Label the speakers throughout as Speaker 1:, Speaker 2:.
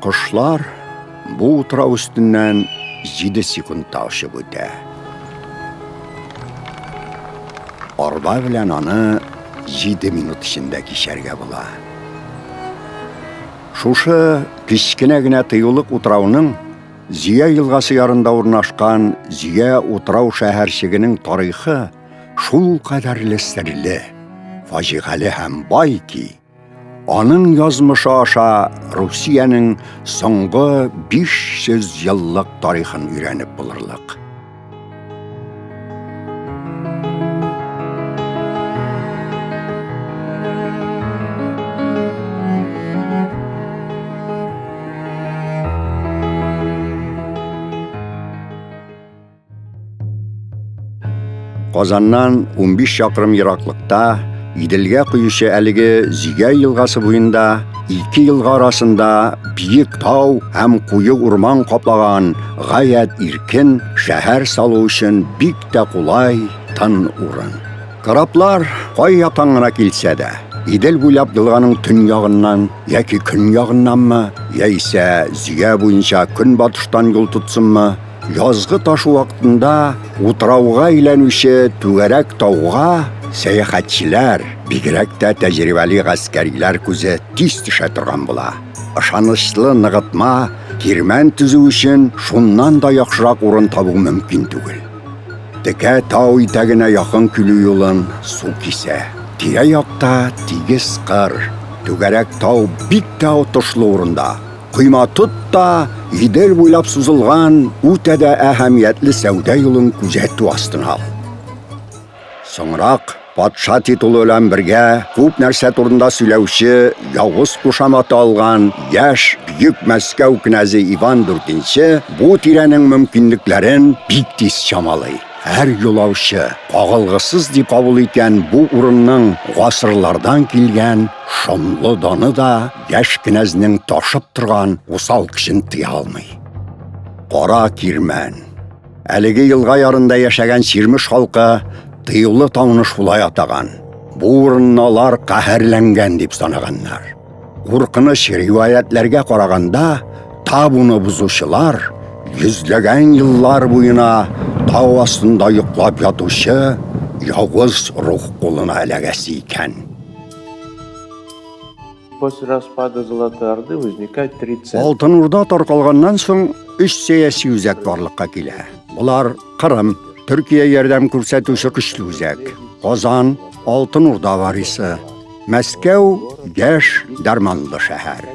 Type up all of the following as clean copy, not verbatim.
Speaker 1: Кошлар бу утрау өстеннән 7 секундта очып үтә. Арба белән аны 7 минут эчендә кичәргә була. Шушы кечкенә генә тыюлык утрауның Зөя елгасы ярында урнашкан Зөя утрау шәһәрчегенең тарихы шул кадәрле серле, фаҗигале һәм бай ки, аның язмышы аша Русиянең соңгы 500 еллык тарихын өйрәнеп булырлык. Казаннан 15 чакрым ераклыкта Иделгә коючы әлеге Зигә елгасы буенда ике елга арасында биек тау һәм куе урман каплаган гаять иркен шәһәр салу өчен бик тә кулай тын урын. Кораблар кай яктан гына килсә дә, Идел буйлап елганың төньягыннан яки көньягыннанмы, яисә Зөя буенча көнбатыштан юл тотсынмы, Язгы ташу вакытында утрауга әйләнүче түгәрәк тауга сәяхәтчеләр, бигрәк тә тәҗрибәле гаскәриләр күзе тиз төшә торган була. Ышанычлы ныгытма, кирмән төзү өчен шуннан да яхшырак урын табу мөмкин түгел. Текә тау итәгенә якын килү юлын су кисә. Тирә-якта тигез кыр, түгәрәк тау бик тә отышлы урында. Койма тот та, Идел буйлап сузылган үтә дә әһәмиятле сәүдә юлын күзәтү астына ал. Соңрак патша титулы белән бергә күп нәрсә турында сөйләүче явыз кушаматы алган яшь бөек Мәскәү кнәзе Иван IV бу тирәнең мөмкинлекләрен бик тиз чамалый. Һәр юлаучы кагылгысыз дип кабул иткән бу урынның гасырлардан килгән шомлы даны да яшь кенәзнең ташып торган усал көчен тыя алмый. Кара Кирмән. Әлеге елга ярында яшәгән чирмеш халкы тыюлы тауны шулай атаган. Бу урынны алар каһәрләнгән дип санаганнар. Куркыныч риваятьләргә караганда, табуны бозучылар йөзләгән еллар буена тау астында йоклап ятучы явыз рух кулына эләгәсе икән.
Speaker 2: После распада Золотой Орды возникает три центра.
Speaker 1: Алтын Урда таркалганнан соң өч сәяси үзәк барлыкка килә. Болар Кырым, Төркия ярдәм күрсәтүче көчле үзәк, Казан, Алтын Урда варисы, Мәскәү яшь дәрманлы шәһәр.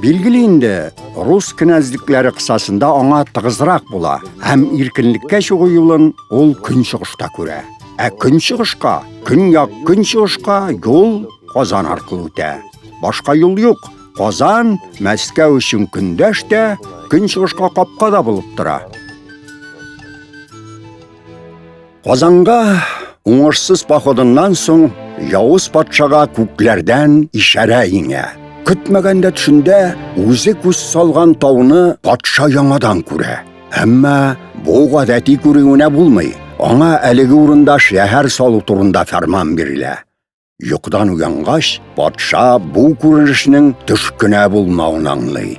Speaker 1: Билгеле инде, рус кенәзлекләре кысасында аңа тыгызрак була һәм иркенлеккә чыгу юлын ул көнчыгышта күрә. Ә көнчыгышка, көньяк көнчыгышка юл Казан аркылы үтә. Башка юл юк. Казан Мәскәү өчен көндәш тә, көнчыгышка капка да булып тора. Казанга уңышсыз походыннан соң явыз патшага күкләрдән ишарә иңә. Көтмәгәндә төшендә үзе күз салган тауны патша яңадан күрә. Әмма бу гадәти күрүенә булмый. Аңа әлеге урында шәһәр салу турында фәрман бирелә. Йокыдан уянгач, патша бу күренешнең төш кенә булмавын аңлый.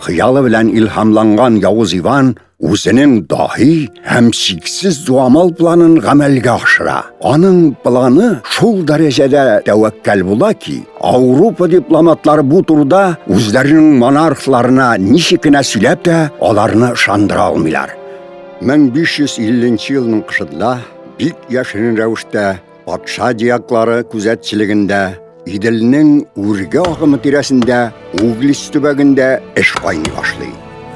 Speaker 1: Хыялы белән илһамланган явыз Иван үзенең даһи һәм чиксез дуамал планын гамәлгә ашыра. Аның планы шул дәрәҗәдә тәвәккәл була ки, Ауропа дипломатлары бу турыда үзләренең монархларына ничек кенә сөйләп тә, аларны ышандыра алмыйлар. 1550 елның кышында бик яшерен рәвештә Патша дьяклары күзәтчелегендә Иделнең үрге агымы тирәсендә Углич төбәгендә эш кайный башлый.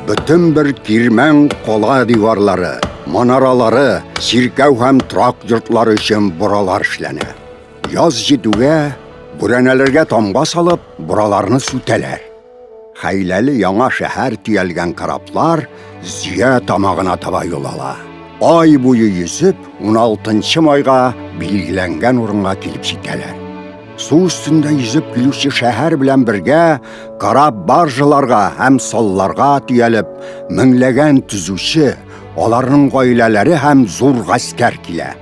Speaker 1: Бөтен бер кирмән кала диварлары, манаралары, чиркәү һәм торак йортлары өчен буралар эшләнә. Яз җитүгә, бүрәнәләргә тамга салып, бураларны сүтәләр. Хәйләле яңа шәһәр төялгән кораблар Зөя тамагына таба юл ала. Ай буе йөзеп, 16 майга билгеләнгән урынга килеп җитәләр. Су өстендә йөзеп килүче шәһәр белән бергә кораб баржаларга һәм салларга төялеп, меңләгән төзүче, аларның гаиләләре һәм зур гаскәр килә.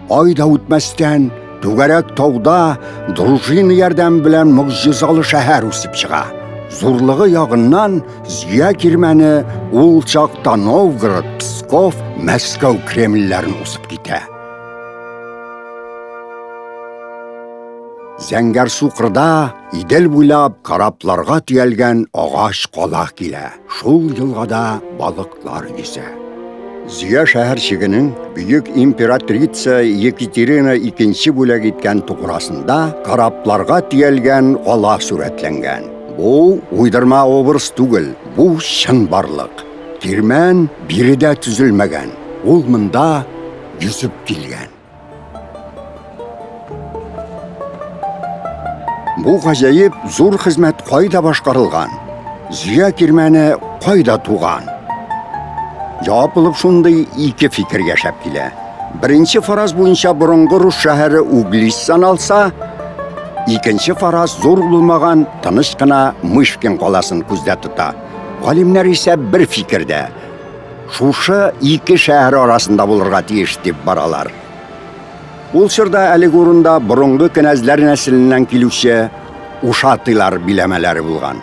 Speaker 1: Ай да үтмәстән, түгәрәк тауда дружина ярдәме белән могҗизалы шәһәр үсеп чыга. Зурлыгы ягыннан Зөя кирмәне ул чакта Новгород, Псков, Мәскәү кремльләрен узып китә. Зәңгәр сукырда Идел буйлап корабларга төялгән агач кала килә. Шул елгада балыклар йөзә. Зөя шәһәрчегенең бөек императрица Екатерина II бүләк иткән туграсында корабларга төялгән кала сурәтләнгән. Бу уйдырма образ түгел, бу чынбарлык. Кирмән биредә төзелмәгән, ул монда йөзеп килгән. Бу гаҗәеп зур хезмәт кайда башкарылган? Зөя кирмәне кайда туган? Җавап булып шундый ике фикер яшәп килә. Беренче фараз буенча борынгы рус шәһәре Углич саналса, икенче фараз зур булмаган тыныч кына Мышкин каласын күздә тота. Галимнәр исә бер фикердә. Шушы ике шәһәр арасында булырга тиеш дип баралар. Ул чорда әлеге урында борынгы кенәзләр нәселеннән килүче Ушатыйлар биләмәләре булган.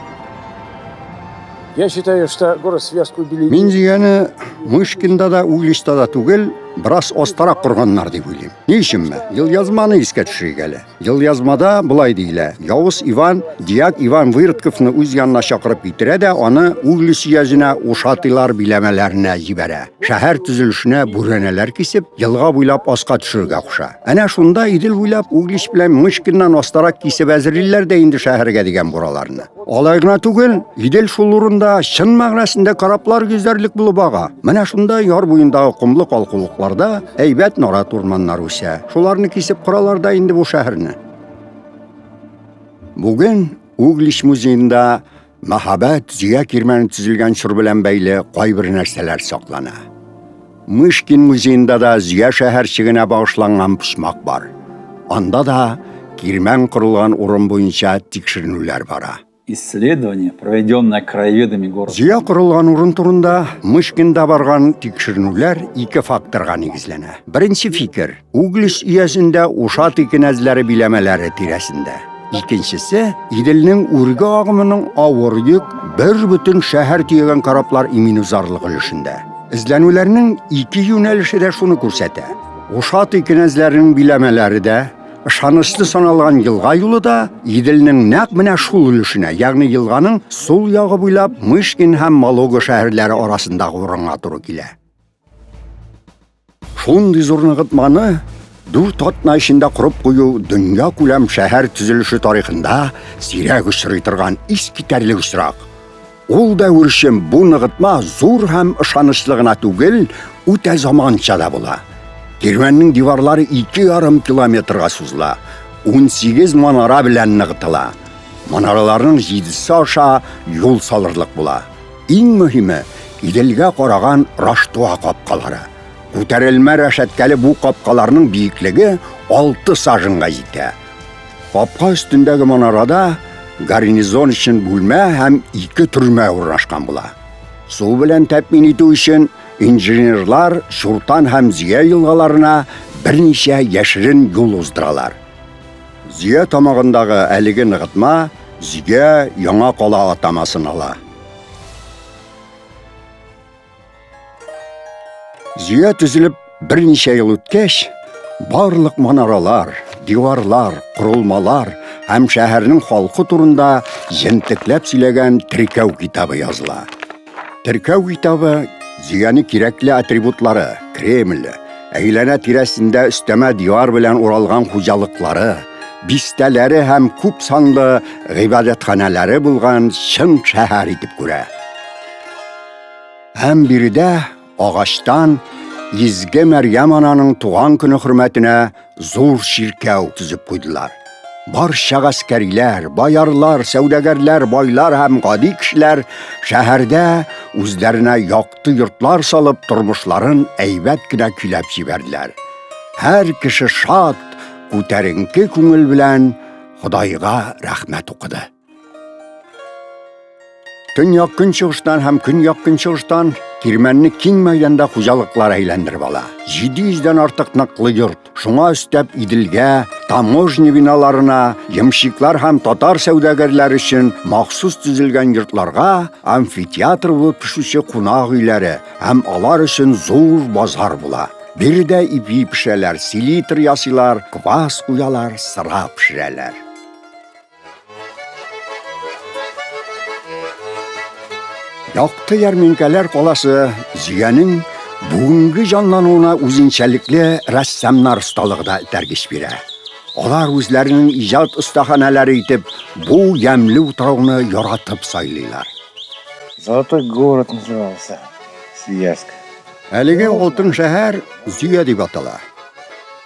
Speaker 3: Я считаю, что город Связку убили.
Speaker 1: Мин дигәне Мышкинда да, Угличта да түгел, бераз остарак корганнар дип уйлыйм. Ни өченме? Елъязманы искә төшерик әле. Елъязмада болай диелә: Явыз Иван дьяк Иван Выродковны үз янына чакырып китерә дә аны Углич өязенә Ушатыйлар биләмәләренә җибәрә. Шәһәр төзелешенә бүрәнәләр кисеп, елга буйлап аска төшерергә куша. Әнә шунда Идел буйлап Углич белән Мышкиннан астарак кисеп әзерлиләр дә инде шәһәргә дигән бураларны. Алай гына түгел, Идел шул урында чын мәгънәсендә кораблар йөзәрлек булып ага. Менә шунда яр буендагы комлы калкулыкларда әйбәт нарат урманнары үсә. Шуларны кисеп коралар да инде бу шәһәрне. Бүген Углич музеенда мәһабәт Зөя кирмәне төзелгән чор белән бәйле кайбер нәрсәләр саклана. Мышкин музеенда да Зөя шәһәрчегенә багышланган почмак бар. Анда да кирмән корылган урын буенча тикшеренүләр бара.
Speaker 4: Исследование, проведенное краеведами города.
Speaker 1: Зөя корылган урын турында Мышкинда барган тикшеренүләр ике факторга нигезләнә. Беренче фикер Углич өязендә Ушатый кенәзләре биләмәләре тирәсендә. Икенчесе, Иделнең үрге агымының авыр йөк, бер бөтен шәһәр төягән кораблар имин узарлык өлешендә. Эзләнүләрнең ике юнәлеше дә шуны күрсәтә. Ушатый кенәзләренең биләмәләре дә, ышанычлы саналган елга юлы да Иделнең нәкъ менә шул өлешенә, ягъни елганың сул ягы буйлап Мышкин һәм Малога шәһәрләре арасындагы урынга туры килә. Шундый зур ныгытманы дүрт атна эчендә корып кую дөнья күләм шәһәр төзелеше тарихында сирәк очрый торган искитәрлек очрак. Ул дәвер өчен бу ныгытма зур һәм ышанычлы гына түгел, үтә заманча да була. Кирмәннең диварлары 2,5 километрга сузыла, 18 манара белән ныгытыла. Манараларның җидесе аша юл салырлык була. Иң мөһиме, Иделгә караган Раштуа капкалары. Күтәрелмә рәшәткәле бу капкаларның биеклеге 6 саженга җитә. Капка өстендәге манарада гарнизон өчен бүлмә һәм ике төрмә урнашкан була. Су белән тәэмин итү өчен инженерлар Чуртан һәм Зөя елгаларына берничә яшерен юл уздыралар. Зөя тамагындагы әлеге ныгытма Зөя яңа кала атамасын ала. Зөя төзелеп берничә ел үткәч, барлык манаралар, диварлар, корылмалар һәм шәһәрнең халкы турында җентекләп сөйләгән теркәү китабы языла. Теркәү китабы Зөяне кирәкле атрибутлары, Кремль, әйләнә тирәсендә өстәмә дивар белән уралган хуҗалыклары, бистәләре һәм күп санлы гыйбадәтханәләре булган чын шәһәр итеп күрә. Һәм биредә агачтан Изге Мәрьям ананың туган көне хөрмәтенә зур чиркәү төзеп куйдылар. Барча гаскәриләр, боярлар, сәүдәгәрләр, байлар һәм гади кешеләр шәһәрдә үзләренә якты йортлар салып, тормышларын әйбәт кенә көйләп җибәрделәр. Һәр кеше шат, күтәренке күңел белән Ходайга рәхмәт укыды. Төньяк-көнчыгыштан һәм көньяк-көнчыгыштан Кирмәнне киң мәйданда хуҗалыклар әйләндереп ала. 700 дән артык ныклы йорт, шуңа өстәп Иделгә таможня биналарына, ямщиклар һәм татар сәүдәгәрләре өчен махсус төзелгән йортларга амфитеатр булып пешүче кунак өйләре һәм алар өчен зур базар була. Биредә ипи пешерәләр, селитр ясыйлар, квас куялар, сыра пешерәләр. Якты ярминкәләр каласы Зөянең бүгенге җанлануына үзенчәлекле рәссамнар осталыгы да этәргеч бирә. Алар үзләренең иҗат остаханәләре итеп бу ямьле утрауны яратып сайлыйлар.
Speaker 5: Золотой город назывался Свияжск.
Speaker 1: Әлеге алтын шәһәр Зөя дип атала.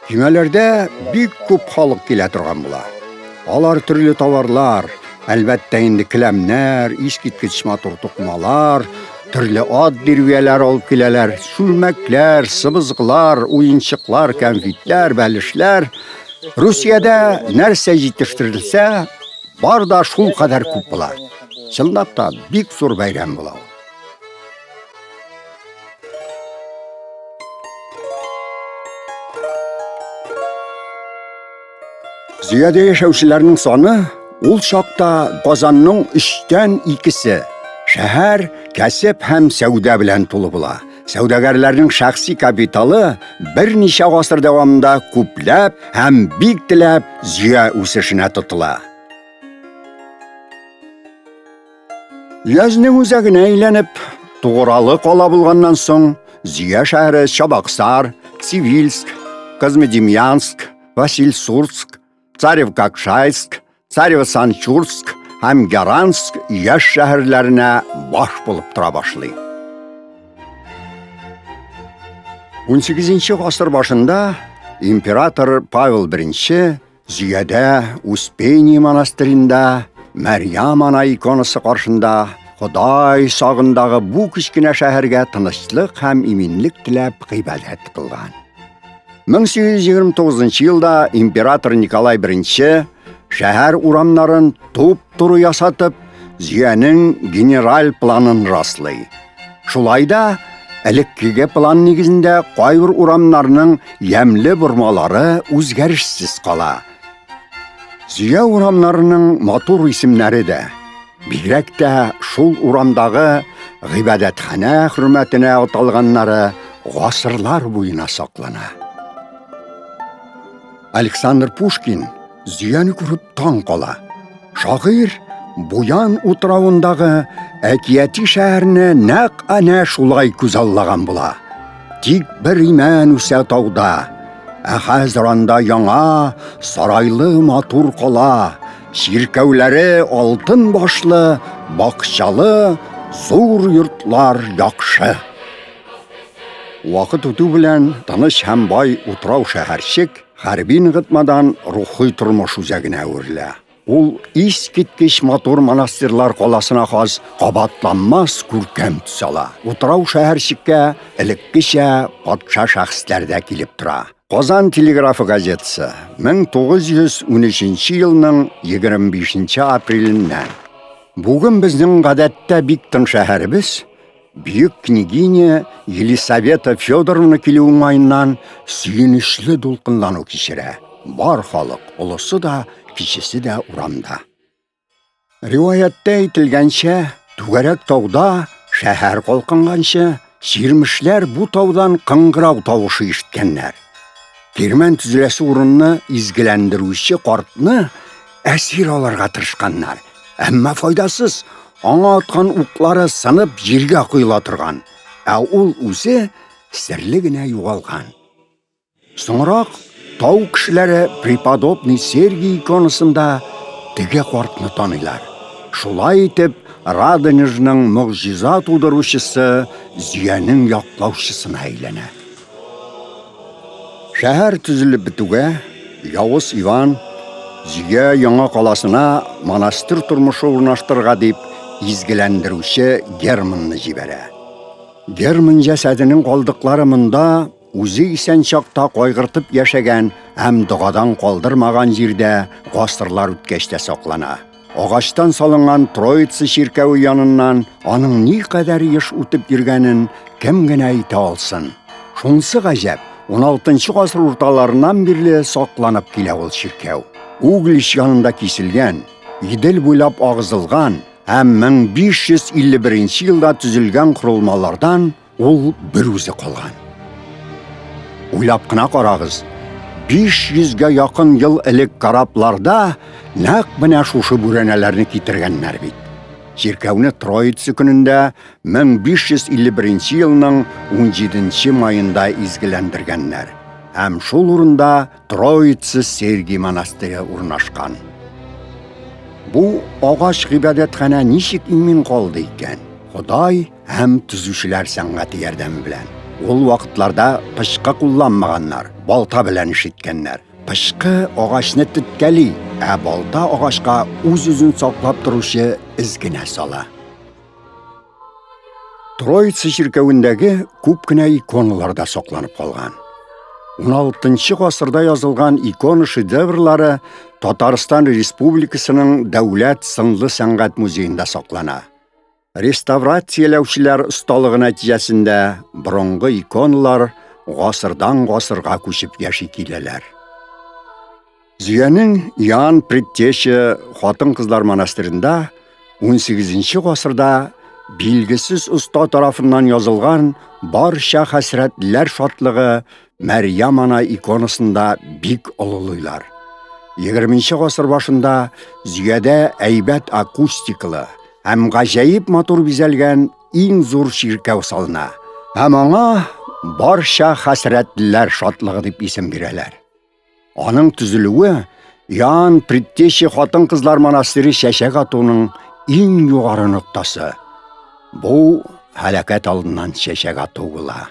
Speaker 1: Көймәләрдә бик күп халык килә торган була. Алар төрле товарлар, әлбәттә инде келәмнәр, искиткеч матур тукымалар, төрле ат дирбияләр алып киләләр, чүлмәкләр, сыбызгылар, уенчыклар, кәнфитләр, бәлешләр. Русиядә нәрсә җитештерелсә, бар да шул кадәр күп була. Чынлап та бик зур бәйрәм була ул. Зөядә яшәүчеләрнең саны ул чакта Казанның өчтән икесе. Шәһәр кәсеп һәм сәүдә белән тулы була. Сәүдәгәрләрнең шәхси капиталы берничә гасыр дәвамында күпләп һәм бик теләп Зөя үсешенә тотыла. Өязнең үзәгенә әйләнеп, Тугралы кала булганнан соң, Зөя шәһәре Чабаксар, Цивильск, Козьмодемьянск, Васильсурск, Царев-Кокшайск, Царево-Санчурск һәм Яранск өяз шәһәрләренә баш булып тора башлый. 18 гасыр башында император Павел I Зөядә, Успение монастыренда, Мәрьям ана иконасы каршында Ходай сагындагы бу кечкенә шәһәргә тынычлык һәм иминлек теләп гыйбадәт кылган. 1829 елда император Николай I шәһәр урамнарын туп-туры ясатып, Зөянең генераль планын раслый. Шулай да элеккеге план нигезендә кайбер урамнарның ямьле бормалары үзгәрешсез кала. Зөя урамнарының матур исемнәре дә, бигрәк тә шул урамдагы гыйбадәтханә хөрмәтенә аталганнары гасырлар буена саклана. Александр Пушкин Зөяне күреп таң кала. Шагыйрь Буян утравындагы әкияти шәһәрне нәкъ әнә шулай күзаллаган була. Тик бер имән үсә тауда. Ә хәзер анда яңа сарайлы матур кала, чиркәүләре алтын башлы, бакчалы зур йортлар яхшы. Вакыт үтү белән тыныч һәм бай утрау шәһәрчек хәрби ныгытмадан рухи тормыш үзәгенә әверелә. Ул искиткеч матур монастырьлар каласына хас кабатланмас күркәм төс ала. Утрау шәһәрчеккә элеккечә патша шәхесләр дә килеп тора. Казан телеграфы газетасы 1913 елның 25 апреленнән. Бүген безнең гадәттә бик тын шәһәребез Бөек княгиня Елисавета Федоровна килү уңаеннан сөенечле дулкынлану кичерә. Бар халык, олысы да, кечесе дә урамда. Риваятьтә әйтелгәнчә, түгәрәк тауда шәһәр калкынганчы, чирмешләр бу таудан кыңгырау тавышы ишеткәннәр. Кирмән төзеләсе урынны изгеләндерүче картны әсир алырга тырышканнар. Әмма файдасыз, аңа аткан уклары сынып җиргә коела торган, ә ул үзе серле генә югалган. Соңрак тау кешеләре преподобный Сергий иконасында теге картны таныйлар. Шулай итеп, Радонежның могҗиза тудыручысы Зөянең яклаучысына әйләнә. Шәһәр төзелеп бетүгә, Явыз Иван Зөя яңа каласына монастырь тормышы урнаштырырга дип изгеләндерүче Германны җибәрә. Герман җәсәденең калдыклары монда үзе исән чакта кайгыртып яшәгән һәм догадан калдырмаган җирдә гасырлар үткәч тә саклана. Агачтан салынган Троица чиркәве яныннан аның никадәр еш үтеп йөргәнен кем генә әйтә алсын. Шунысы гаҗәп, 16 гасыр урталарыннан бирле сакланып килә ул чиркәү. Углич янында киселгән, Идел буйлап агызылган һәм 1551 елда төзелгән корылмалардан ул бер үзе калган. Уйлап кына карагыз, 500 гә якын ел элек корабларда нәкъ менә шушы бүрәнәләрне китергәннәр бит. Чиркәүне Троица көнендә 1551 елның 17 маенда изгеләндергәннәр. Һәм шул урында Троица Сергий монастыре урнашкан. Бу агач гыйбадәтханә ничек имин калды икән? Ходай һәм төзүчеләр сәнгате ярдәме белән. Ул вакытларда пычкы кулланмаганнар, балта белән эш иткәннәр. Пычкы агачны теткәли, ә балта агачка үз-үзен саклап торучы эз генә сала. Троица чиркәвендәге күп кенә иконалар да сакланып калган. 16 гасырда язылган икона шедеврлары Татарстан Республикасының Дәүләт сынлы сәнгать музеенда саклана. Реставрацияләүчеләр осталыгы нәтиҗәсендә борынгы иконалар гасырдан гасырга күчеп яши киләләр. Зөянең Иоанн Предтеча хатын-кызлар монастыренда 18 гасырда билгесез оста тарафыннан язылган барча хәсрәтләр шатлыгы Мәрьям ана иконасында бик олылыйлар. 20 гасыр башында Зөядә әйбәт акустикалы һәм гаҗәеп матур бизәлгән иң зур чиркәү салына. Һәм аңа барча хәсрәтләр шатлыгы дип исем бирәләр. Аның төзелүе Иоанн Предтечи хатын-кызлар монастыре чәчәк атуның иң югары ноктасы. Бу һәлакәт алдыннан чәчәк ату була.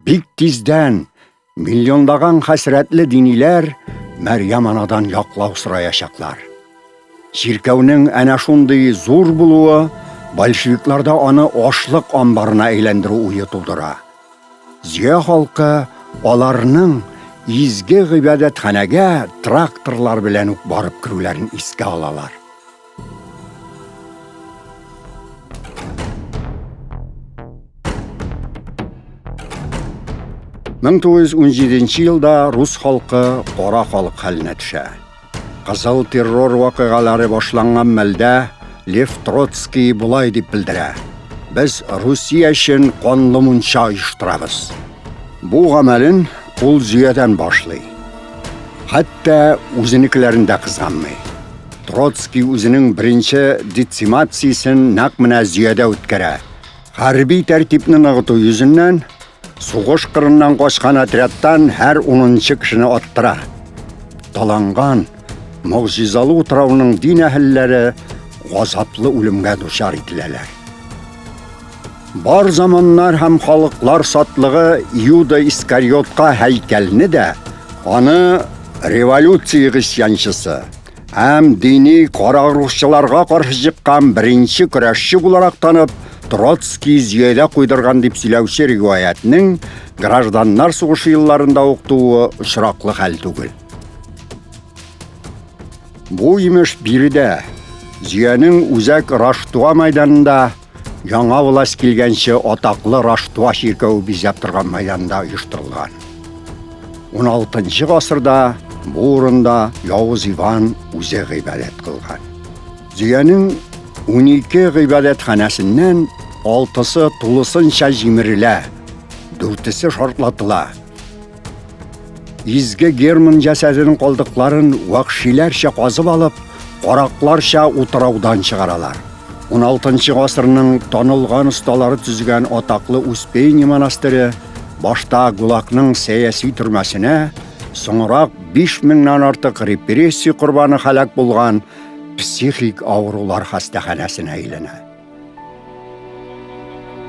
Speaker 1: Бик тиздән миллионлаган хәсрәтле диниләр Мәрьям анадан яклау сораячаклар. Чиркәүнең әнә шундый зур булуы большевикларда аны ашлык амбарына әйләндерү уе тудыра. Зөя халкы аларның изге гыйбадәтханәгә тракторлар белән үк барып керүләрен искә алалар. Мең елда рус халкы кара халык хәленә төшә. Кызыл террор вакыйгалары башланган мәлдә Лев Троцкий болай дип белдерә: "Без Русия өчен канлы мунча оештырабыз". Бу гамәлен ул Зөядән башлый. Хәтта үзенекеләрен дә кызганмый. Троцкий үзенең беренче децимациясен нәкъ менә Зөядә үткәрә. Хәрби тәртипне ныгыту йөзеннән сугыш кырыннан качкан отрядтан һәр унынчы кешене аттыра. Таланган, могҗизалы утрауның дин әһелләре газаплы үлемгә дучар ителәләр. Бар заманнар һәм халыклар сатлыгы Иуда Искариотка һәйкәлне дә, аны революция гыйсьянчысы, һәм дини карагруһчыларга каршы чыккан беренче көрәшче буларак танып, Троцкий Зөядә куйдырган дип сөйләүче риваятьнең гражданнар сугышы елларында ук тууы очраклы хәл түгел. Бу имеш биредә, Зөянең үзәк Раштуа мәйданында яңа власть килгәнче атаклы Раштуа чиркәве бизәп торган мәйданда оештырылган. 16 гасырда бу урында Явыз Иван үзе гыйбадәт кылган. Зөянең 12 гыйбадәтханәсеннән алтысы тулысынча җимерелә, дүртесе шартлатыла. Изге Герман җәсәденең калдыкларын вәхшиләрчә казып алып, каракларча утраудан чыгаралар. 16 гасырның танылган осталары төзегән атаклы Успение монастыре башта ГУЛАГның сәяси төрмәсенә, соңрак 5000-нән артык репрессия корбаны һәлак булган психик авырулар хастаханәсенә әйләнә.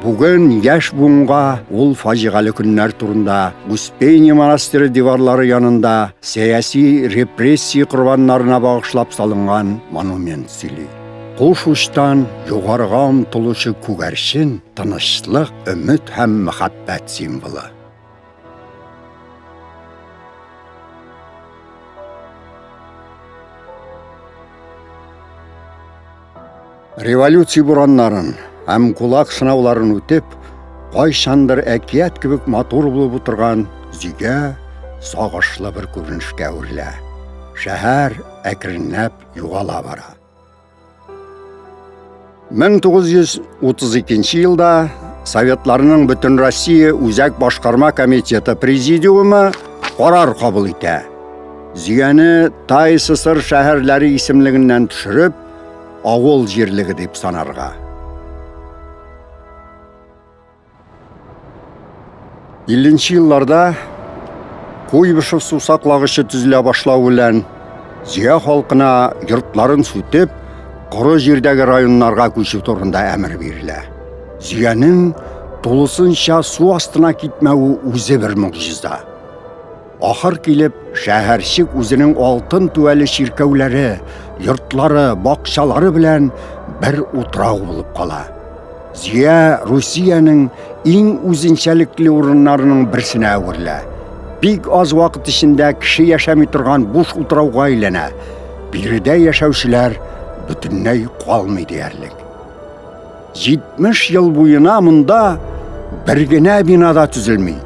Speaker 1: Бүген яшь буынга ул фаҗигале көннәр турында Успение монастыре диварлары янында сәяси репрессия корбаннарына багышлап салынган монумент сөйли. Куш учтан югарыга омтылучы күгәрчен тынычлык, өмет һәм мәхәббәт символы. Революция бураннарын һәм кулак сынауларын үтеп, кайчандыр әкият кебек матур булып утырган Зигә сагышлы бер күренешкә әверелә. Шәһәр әкренләп югала бара. 1932 елда Советларның Бөтенроссия Үзәк Башкарма комитеты президиумы карар кабул итә. Зигәне ТАССР шәһәрләре исемлегеннән төшереп, авыл җирлеге дип санарга. 50 елларда Куйбышев су саклагычы төзелә башлау белән Зөя халкына йортларын сүтеп, коры җирдәге районнарга күчү турында әмер бирелә. Зөянең тулысынча су астына китмәве үзе бер могҗиза. Ахыр килеп, шәһәрчек үзенең алтын түәле чиркәүләре, йортлары, бакчалары белән бер утрау булып кала. Зөя Русиянең иң үзенчәлекле урыннарының берсенә әверелә. Бик аз вакыт эчендә кеше яшәми торган буш утрауга әйләнә. Биредә яшәүчеләр бөтенләй калмый диярлек. 70 ел буена монда бер генә бина да төзелми.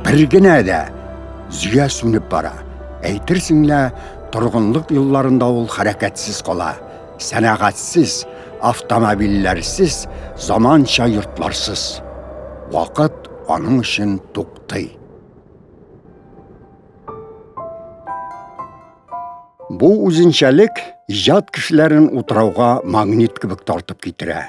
Speaker 1: Бер генә дә. Зөя сүнеп бара. Әйтерсең лә, торгынлык елларында ул хәрәкәтсез кала. Сәнәгатьсез, автомобильләрсез, заманча йортларсыз. Вакыт аның өчен туктый. Бу үзенчәлек иҗат кешеләрен утрауга магнит кебек тартып китерә.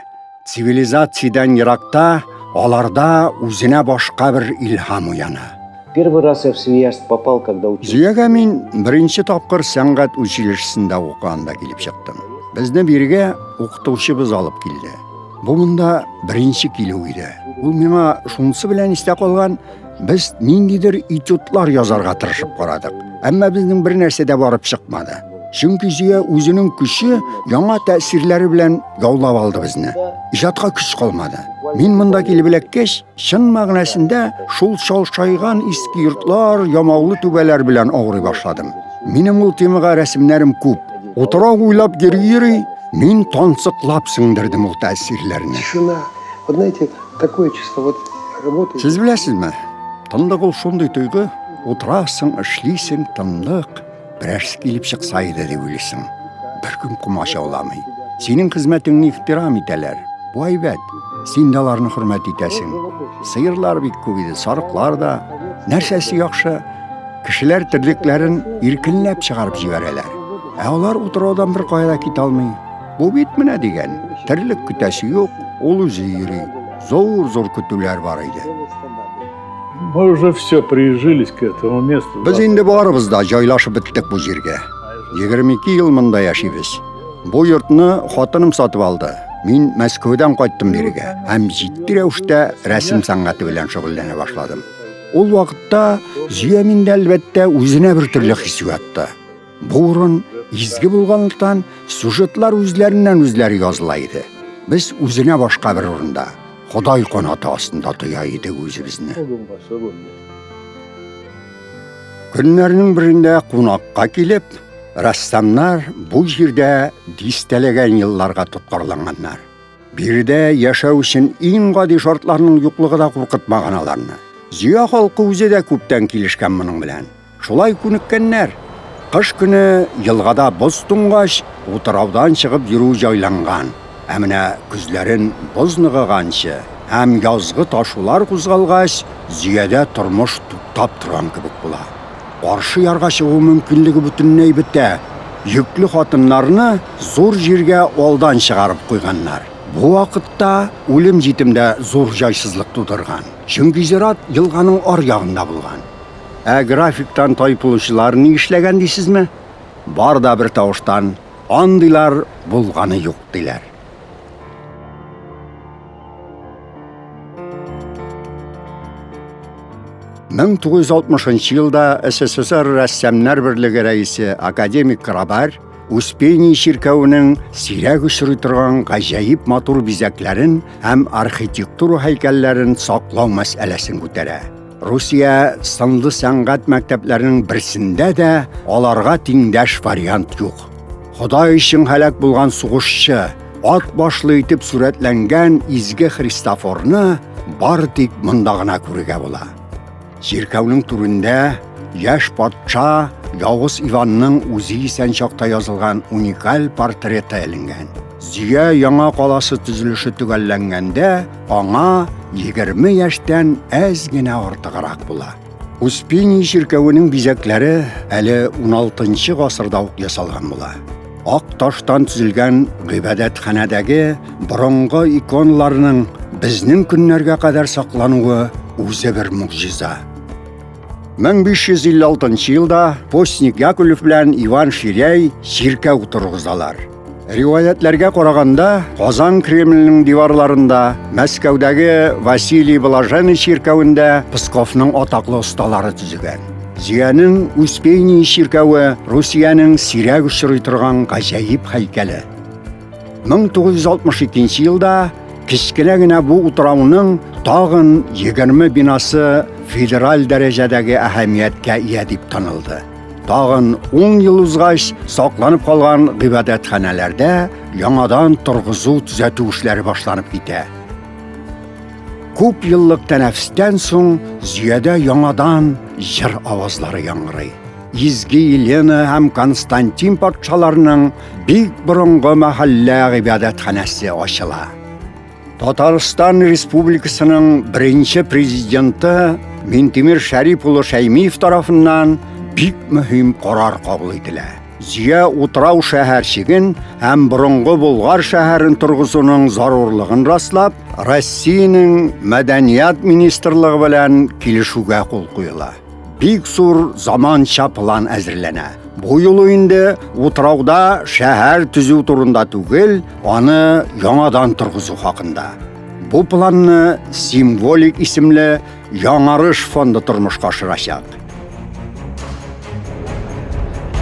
Speaker 1: Цивилизациядән еракта аларда үзенә башка бер илһам уяна.
Speaker 2: Первый раз я в Свияжск попал, когда учился.
Speaker 1: Зөягә мин беренче тапкыр сәнгать училищесында укыганда килеп чыктым. Безне бирегә укытучыбыз алып килде. Бу монда беренче килү иде. Ул миңа шунысы белән истә калган, Без ниндидер этюдлар язарга тырышып карадык. Әмма безнең бер нәрсә дә барып чыкмады. Чөнки Зөя үзенең көче, яңа тәэсирләре белән яулап алды безне. Иҗатка көч калмады. Мин монда килеп эләккәч, чын мәгънәсендә шул чалшайган иске йортлар, ямаулы түбәләр белән авырый башладым. Минем ул темага рәсемнәрем күп. Утрау уйлап йөри-йөри, мин тансыклап сеңдердем ул тәэсирләрне.
Speaker 6: Тишина. Вот знаете, такое чувство, вот работаешь.
Speaker 1: Сез беләсезме, тынлык ул шундый тойгы, утырасың, эшлисең, тынлык, берәрсе килеп чыкса иде дип уйлыйсың. Беркем комачауламый. Синең хезмәтеңне ихтирам итәләр. Бу әйбәт. Син дә аларны хөрмәт итәсең. Сыерлар бик күп иде, сарыклар да. Нәрсәсе яхшы? Кешеләр терлекләрен иркенләп чыгарып җибәрәләр. Ә алар утраудан бер кая да китә алмый. Бу бит менә дигән, терлек көтәсе юк, ул үзе йөри. Зур-зур көтүләр бар иде.
Speaker 7: Мы уже все прижились к этому месту.
Speaker 1: Без инде барыбыз да җайлашып беттек бу җиргә. 22 ел монда яшибез. Бу йортны хатыным сатып алды. Мин Мәскәүдән кайттым бирегә һәм җитди рәвештә рәсем сәнгате белән шөгыльләнә башладым. Ул вакытта Зөя миндә, әлбәттә, үзенә бер төрле хис уятты. Бу урын изге булганлыктан, сюжетлар үзләреннән үзләре языла иде. Без үзенә башка бер урында, Ходай канаты астында тоя идек үзебезне. Көннәрнең берендә кунакка килеп, рәссамнар бу җирдә дистәләгән елларга тоткарланганнар. Биредә яшәү өчен иң гади шартларның юклыгы да куркытмаган аларны. Зөя халкы үзе дә күптән килешкән моның белән. Шулай күнеккәннәр. Кыш көне елгада боз туңгач, утраудан чыгып йөрү җайланган. Ә менә көзләрен боз ныгыганчы һәм язгы ташулар кузгалгач, Зөядә тормыш туктап торган кебек була. Каршы ярга чыгу мөмкинлеге бөтенләй бетә. Йөкле хатыннарны зур җиргә алдан чыгарып куйганнар. Бу вакытта үлем-җитем дә зур җайсызлык тудырган. Чөнки зират елганың аръягында булган. Ә графиктан тайпылучылар ни эшләгән дисезме? Бар да бер тавыштан, андыйлар булганы юк, диләр. 1960 елда СССР Рәссамнар берлеге рәисе академик Крабарь Успение чиркәвенең сирәк очрый торган гаҗәеп матур бизәкләрен һәм архитектура һәйкәлләрен саклау мәсьәләсен күтәрә. Русия сынлы сәнгать мәктәпләренең берсендә дә аларга тиңдәш вариант юк. Ходай өчен һәлак булган сугышчы, ат башлы итеп сурәтләнгән изге Христофорны бары тик монда гына күрергә була. Чиркәүнең түрендә яшь патша Явыз Иванның үзе исән чакта язылган уникаль портреты эленгән. Зөя яңа каласы төзелеше төгәлләнгәндә, аңа 20 яшьтән әз генә артыграк була. Успение чиркәвенең бизәкләре әле 16 гасырда ук ясалган була. Ак таштан төзелгән гыйбадәтханәдәге борынгы иконаларның безнең көннәргә кадәр саклануы үзе бер могҗиза. 1556 елда Постник Яковлев белән Иван Ширяй чиркәү торгызалар. Риваятьләргә караганда, Казан Кремленең диварларында, Мәскәүдәге Василий Блаженный чиркәвендә Псковның атаклы осталары төзегән. Зиянең Успение чиркәве Русиянең сирәк очрый торган гаҗәеп һәйкәле. 1962 елда кечкенә генә бу утрауның тагын 20 бинасы федераль дәрәҗәдәге әһәмияткә ия дип танылды. Тагын 10 ел узгач, сакланып калган гыйбадәтханәләрдә яңадан торгызу төзәтү эшләре башланып китә. Күп еллык тәнәфестән соң Зөядә яңадан җыр авазлары яңгырый. Изге Елена һәм Константин патшаларының бик борынгы мәхәллә гыйбадәтханәсе ачыла. Татарстан Республикасының беренче президенты Минтимер Шәрип улы Шәймиев тарафыннан бик мөһим карар кабул ителә. Зөя утрау шәһәрчеген һәм борынгы Болгар шәһәрен торгызуның зарурлыгын раслап, Россиянең Мәдәният министрлыгы белән килешүгә кул куела. Бик зур заманча план әзерләнә. Бу юлы инде утрауда шәһәр төзү турында түгел, аны яңадан торгызу хакында. Бу планны Символик исемле Яңарыш фонды тормышка ашырачак.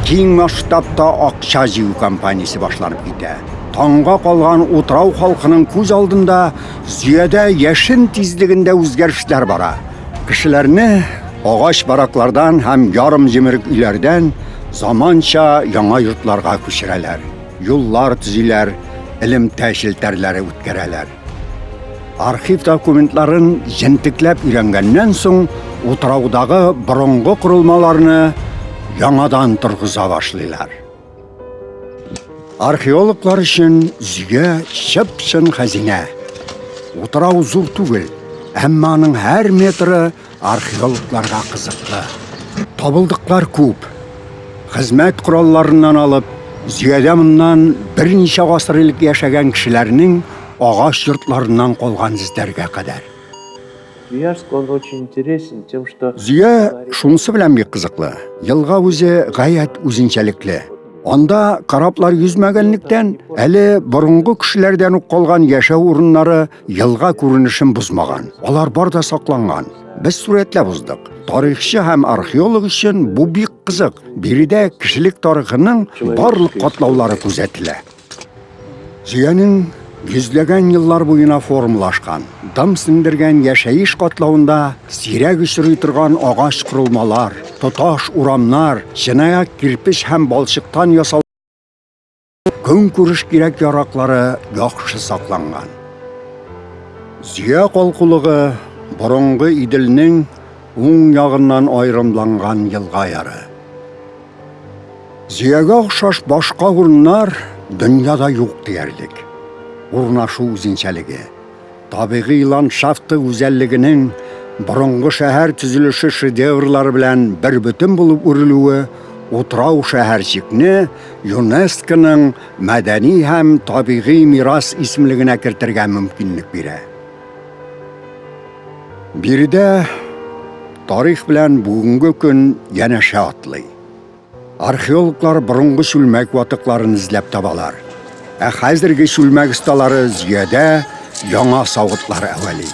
Speaker 1: Киң масштабта акча җыю кампаниясе башланып китә. Таңга калган утрау халкының күз алдында Зөядә яшен тизлегендә үзгәрешләр бара. Кешеләрне агач бараклардан һәм ярым җимерек өйләрдән заманча яңа йортларга күчерәләр. Юллар төзиләр, элемтә челтәрләре үткәрәләр. Архив документларын җентекләп өйрәнгәннән соң, утраудагы борынгы корылмаларны яңадан торгыза башлыйлар. Археологлар өчен Зөя чып-чын хәзинә. Утрау зур түгел, әмма аның һәр метры археологларга кызыклы. Табылдыклар күп. Хезмәт коралларыннан алып, Зөядә моннан берничә гасыр элек яшәгән кешеләрнең агач йортларыннан калган эзләргә кадәр.
Speaker 2: Свияжск, он очень интересен тем, что...
Speaker 1: Зөя шунысы белән бик кызыклы. Елга үзе гаять үзенчәлекле. Анда кораблар йөзмәгәнлектән, әле борынгы кешеләрдән үк калган яшәү урыннары елга күренешен бозмаган. Алар бар да сакланган. Без сурәтләп уздык. Тарихчы һәм археолог өчен бу бик кызык. Биредә кешелек тарихының барлык катлаулары күзәтелә. Зөянең йөзләгән еллар буена формалашкан, дым сеңдергән яшәеш катлавында сирәк очрый торган агач корылмалар, тоташ урамнар, чынаяк кирпеч һәм балчыктан ясалган көнкүреш кирәк-яраклары яхшы сакланган. Зөя калкулыгы борынгы Иделнең уң ягыннан аерымланган елга яры. Зөягә охшаш башка урыннар дөньяда юк диярлек. Урнашу үзенчәлеге, табигый ландшафты гүзәллегенең борынгы шәһәр төзелеше шедеврлары белән бер бөтен булып үрелүе утрау шәһәрчекне ЮНЕСКОның мәдәни һәм табигый мирас исемлегенә кертергә мөмкинлек бирә. Биредә тарих белән бүгенге көн янәшә атлый. Археологлар борынгы чүлмәк ватыкларын эзләп табалар. Ә хәзерге чүлмәк осталары Зөядә яңа савытлар әвәли.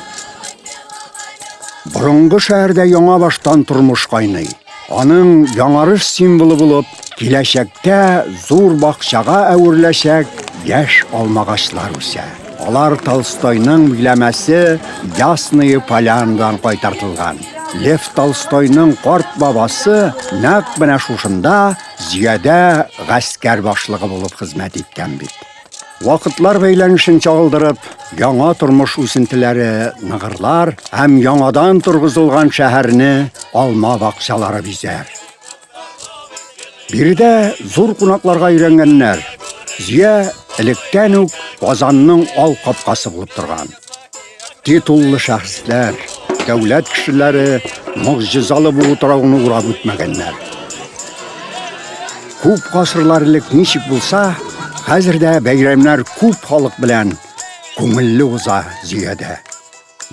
Speaker 1: Борынгы шәһәрдә яңа баштан тормыш кайный. Аның яңарыш символы булып, киләчәктә зур бакчага әвереләчәк яшь алмагачлар үсә. Алар Толстойның биләмәсе Ясные Полянадан кайтартылган. Лев Толстойның карт бабасы нәкъ менә шушында Зөядә гаскәр башлыгы булып хезмәт иткән бит. Вакытлар бәйләнешен чагылдырып, яңа тормыш үсентеләре ныгырлар һәм яңадан торгызылган шәһәрне алма бакчалары бизәр. Биредә зур кунакларга өйрәнгәннәр. Зөя электән үк Казанның ал капкасы булып торган. Титуллы шәхесләр, дәүләт кешеләре могҗизалы бу утрауны урап үтмәгәннәр. Күп гасырлар элек ничек булса, хәзер дә бәйрәмнәр күп халык белән күңелле уза Зөядә.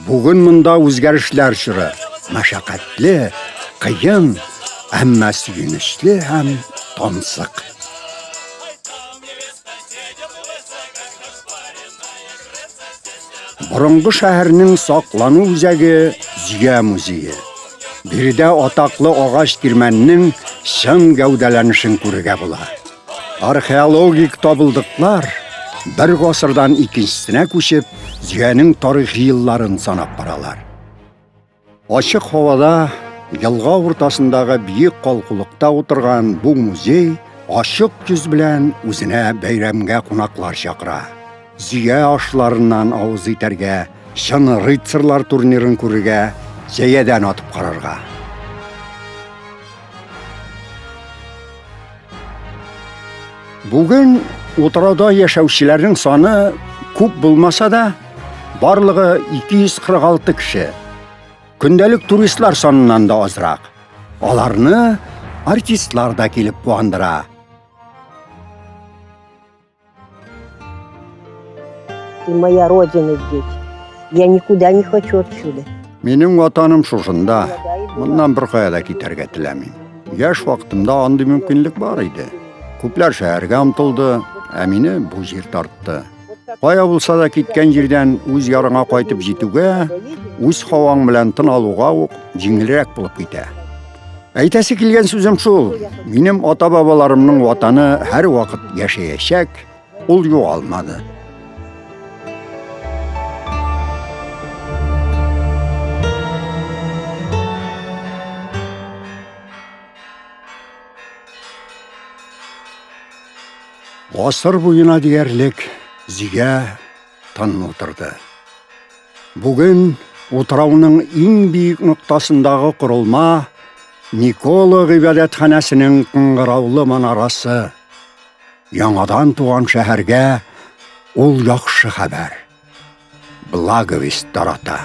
Speaker 1: Бүген монда үзгәрешләр чоры, мәшәкатьле, кыен, әмма сөенечле һәм тансык. Борынгы шәһәрнең саклану үзәге Зөя музее. Биредә атаклы агач тирмәннең чын гәүдәләнешен күрергә була. Археологик табылдыклар бер гасырдан икенчесенә күчеп, Зөянең тарихи елларын санап баралар. Ачык һавада, елга уртасындагы биек калкулыкта утырган бу музей ачык йөз белән үзенә бәйрәмгә кунаклар чакыра. Зөя ашларыннан авыз итәргә, чын рыцарьлар турнирын күрергә, җәядән атып карарга. Бүген утрауда яшәүчеләрнең саны күп булмаса да, барлыгы 246 кеше. Көндәлек туристлар саныннан да азрак. Аларны артистлар да килеп куандыра.
Speaker 8: И моя родина здесь. Я никуда не хочу отсюда.
Speaker 1: Минем ватаным шушында. Моннан беркая да китәргә теләмим. Яшь вакытымда андый мөмкинлек бар иде. Күпләр шәһәргә омтылды, ә мине бу җир тартты. Кая булса да киткән җирдән үз ярыңа кайтып җитүгә, үз һаваң белән тын алуга ук җиңелрәк булып китә. Әйтәсе килгән сүзем шул, минем ата-бабаларымның ватаны һәрвакыт яшәячәк, ул югалмады. Гасыр буена диярлек Зигә тын утырды. Бүген утрауның иң биек ноктасындагы корылма Никола гыйбадәтханәсенең кыңгыраулы манарасы. Яңадан туган шәһәргә ул яхшы хәбәр. Благовесть тарата.